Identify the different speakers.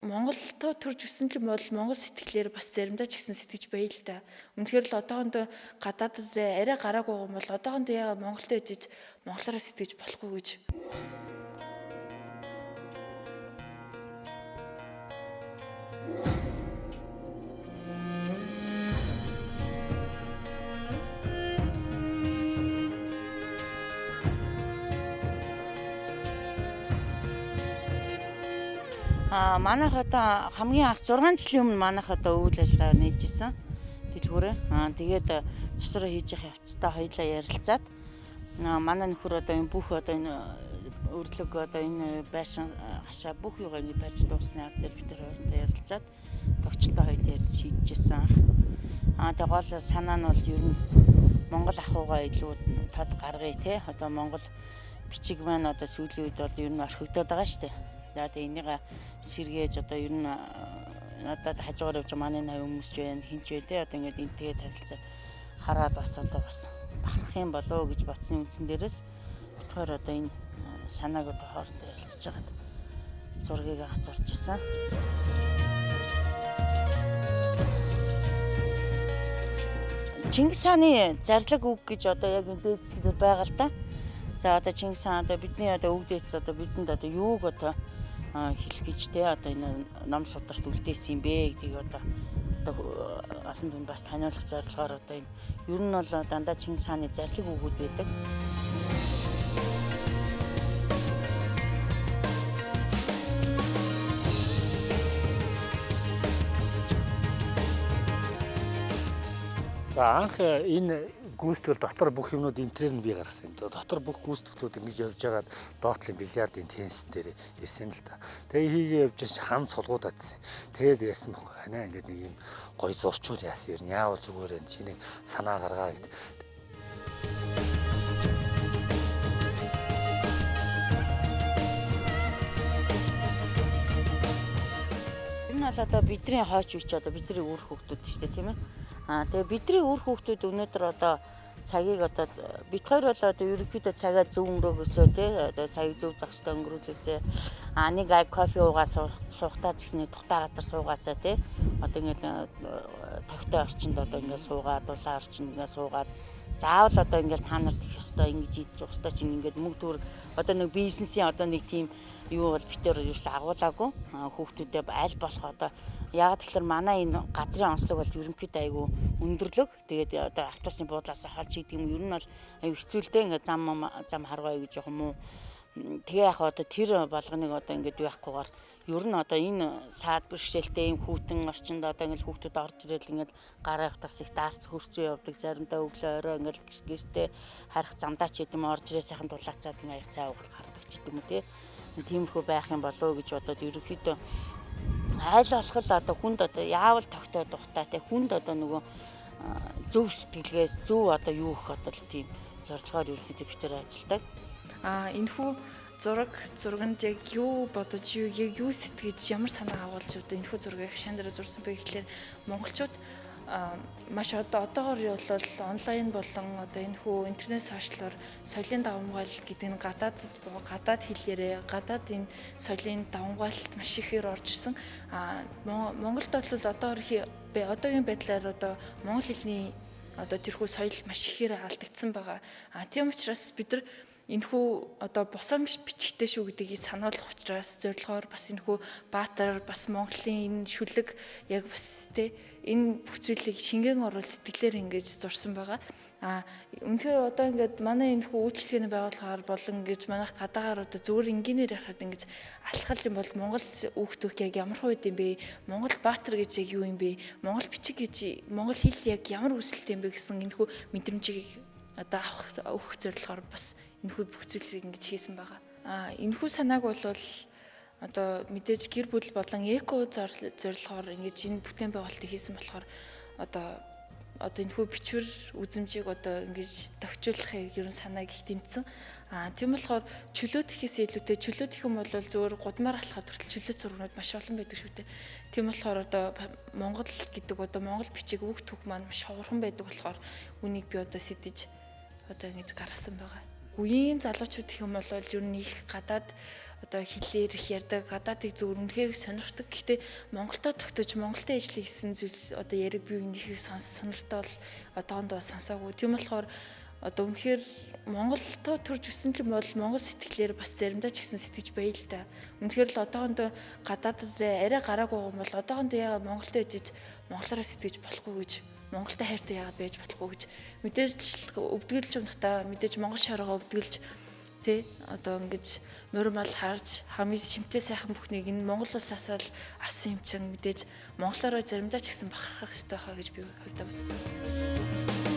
Speaker 1: Монголд төрж өссөн юм бол монгол сэтгэлээр бас заримдаа ч гэсэн сэтгэж байя л да. Үнэхээр л одоохондоо гадаадд арай гараагүй юм бол одоохондоо яагаад Монголд ээжиж монголоороо сэтгэж болохгүй гэж.
Speaker 2: Манайх одоо хамгийн анх 6 жилийн өмнө манайх одоо үйл ажиллагаа нээж исэн дэлгүүрээ. Тэгээд засвараа хийж явах явцдаа хоёлаа ярилцаад манай нөхөр одоо энэ бүх одоо энэ өрлөг одоо энэ байшин хашаа бүх юугаа ингэ барьж дуусны ард дээр бид хоёртой ярилцаад тогтчлоо хоёул ярьж шийджсэн. Тэгээ гол санаа нь бол ер нь Монгол ахуйгаа илүү тод гаргая те. Одоо Монгол бичиг маань одоо сүүлийн үед бол ер нь орхигдоод байгаа шүү дээ. За тэгээ энийг сэргээж одоо ер нь надад хажуугаар явж манай 80 хүмүүс ч байна, хин ч вэ те. Одоо ингээд энтэйгээ танилцаад хараад бас одоо бас бахарх юм болоо гэж бодсны үндсэн дээрээс битгаар одоо энэ санааг одоо хоорондоо ярилцж байгаад зургийг авч зурж исэн. Чингис хааны зарлаг үг гэж одоо яг энэ дээд хэсгээр байгаа л да. За одоо Чингис хаан одоо бидний одоо үг дээдс одоо бидэнд одоо юуг одоо хэлэх гэж те одоо энэ ном сударт үлдээсэн юм бэ гэдгийг одоо олон түнд бас таниулах зорилгоор одоо энэ ер нь бол дандаа Чингис хааны зарлаг үгүүд байдаг.
Speaker 3: За анх энэ гүйцэтгэл дотор бүх юмнууд энтрээр нь би гаргасан юм. Дотор бүх гүйцэтгэлүүд ингэж явж байгаад доотлын бильярдын теннис дээр ирсэн л да. Тэгээ хийгээ явж байсан хан сулгууд атсан. Тэгээд ярьсан байхгүй. Ханаа ингээд нэг юм гоё зурчуул яасан юм. Яавал зүгээр энэ чиний санаа гаргаа гэд.
Speaker 2: Энэ бол одоо бидний хойч үеч одоо бидний үр хүүхдүүд шүү дээ, тийм ээ. Тэгээ бидний үр хүүхдүүд өнөөдөр одоо цагийг одоо бит хоёр бол одоо ерөнхийдөө цагаа зөв өнгөрөөгөөсөө тий одоо цагийг зөв зохистой өнгөрүүлээсээ нэг ай кофе уугаа суухтаа ч гэсэн тухтай газар суугаасаа тий одоо ингээд тогтой орчинд одоо ингээд суугаад дулаан орчинд ингээд суугаад заавал одоо ингээд та нарт их ёстой ингэж идэж уух ёстой чинь ингээд мөнгө төгрөг одоо нэг бизнесийн одоо нэг тийм юу бол битээр ерөөсөө агуулаагүй хүүхдүүдэд аль болох одоо яагаад тэгэхээр манай энэ газрын онцлог бол ерөнхийдөө айгүй өндөрлөг. Тэгээд одоо автобусын буудлаас холж хийдэг юм ер нь бол айгүй хэцүү л дээ ингээд зам харгаа гэж яг юм уу. Тэгээ яг одоо тэр болгоныг одоо ингээд яахгүйгээр ер нь одоо энэ саад бэрхшээлтэй ийм хүүтэн орчинд одоо ингээд хүүхдүүд орж ирэл ингээд гараа явах их даарц хөрцөө явдаг, заримдаа өглөө орой ингээд гэртээ харих замдаа ч гэдэм орж ирээ сайхан дулаацаад ингээд аяг цай уугал гардаг ч гэдэм үү те. Тиймэрхүү байх юм болоо гэж бодоод ерөнхийдөө айл болох л одоо хүнд одоо яавал тогтоо тухтай те хүнд одоо нөгөө зөв сэтгэлгээс зөв одоо юу өгөх одоо л тийм зорилгоор ерөнхийдөө бид нар ажилладаг.
Speaker 1: Энэхүү зурагнд яг юу бодож, яг юу сэтгэж, ямар санаа агуулж одоо энэхүү зургийг хашаан дээр зурсан бэ гэхлээр монголчууд маш одоогоор бол онлайн болон одоо энэхүү интернет сошиалор соёлын давамгаалалт гэдэг нь гадаад хэлээрээ гадаад энэ соёлын давамгаалалт маш ихээр орж ирсэн. Монголд бол одоогийн байдлаар одоо монгол хэлний одоо тэрхүү соёл маш ихээр алдагдсан байгаа. Тийм учраас бид нар энэхүү одоо босоом бичгтэй шүү гэдгийг сануулах учраас зорилгоор бас энэхүү Баатар бас Монголын энэ шүлэг яг бас тэ энэ бүх зүйлийг шингэн оруул сэтгэлээр ингэж зурсан байгаа. Үнэхээр одоо ингээд манай энэхүү үйлчилгээний байгууллагаар болон ингэж манайх гадаагаар одоо зүгээр энгийнээр ярихад ингэж алхах юм бол Монгол хүүхдүүд яг ямар хувьд юм бэ? Монгол Баатар гэж яг юу юм бэ? Монгол бичиг гэж монгол хэл яг ямар үүсэлтэй юм бэ гэсэн энэхүү мэдрэмжийг одоо авах өгөх зорилгоор бас энэхүү бүх зүйлсийг ингэж хийсэн байгаа. Энэхүү санааг бол одоо мэдээж гэр бүл болон эко зорилгоор ингэж энэ бүтээн байгуулалтыг хийсэн болохоор одоо энэхүү бичвэр үзэмжийг одоо ингэж тохижуулахыг ер нь санааг их дэмжсэн. Тийм болохоор чөлөөт гэхээс илүүтэй чөлөөт гэх юм бол зөвөр гудмаар алхахад хүртэл чөлөөт зургнууд маш олон байдаг шүү дээ. Тийм болохоор одоо Монгол гэдэг одоо монгол бичиг үг түүх маань маш ховорхон байдаг болохоор үнийг би одоо сэтэж одоо ингэж гаргасан байгаа. Үеийн залуучууд гэх юм бол ер нь их гадаад одоо хэлээр их ярьдаг, гадаадыг зөв үнэхээр их сонирхдаг. Гэхдээ Монголдо тогтож Монголд ажил хийсэн зүйлс одоо яриг би үнэхээр сонирхтой бол одоохондоо сонсоогүй. Тийм болохоор одоо үнэхээр Монголдо төрж өссөн юм бол Монгол сэтгэлээр бас заримдаа ч гэсэн сэтгэж байл л да. Үнэхээр л одоохондоо гадаадад арай гараагүй байгаа юм бол одоохондоо яагаад Монголд ижиж монголоороо сэтгэж болохгүй гэж, Монголтой хайртай яагаад байж болохгүй гэж, мэдээж өвдгөлж унахтаа мэдээж монгол шоргоо өвдгөлж тий одоо ингэж морь мал харж хамгийн шимтэй сайхан бүхнийг энэ Монгол улсаас л авсан юм чинь мэдээж монголоороо заримдаа ч гэсэн бахархах ёстой хаа гэж би хувьдаа боддог.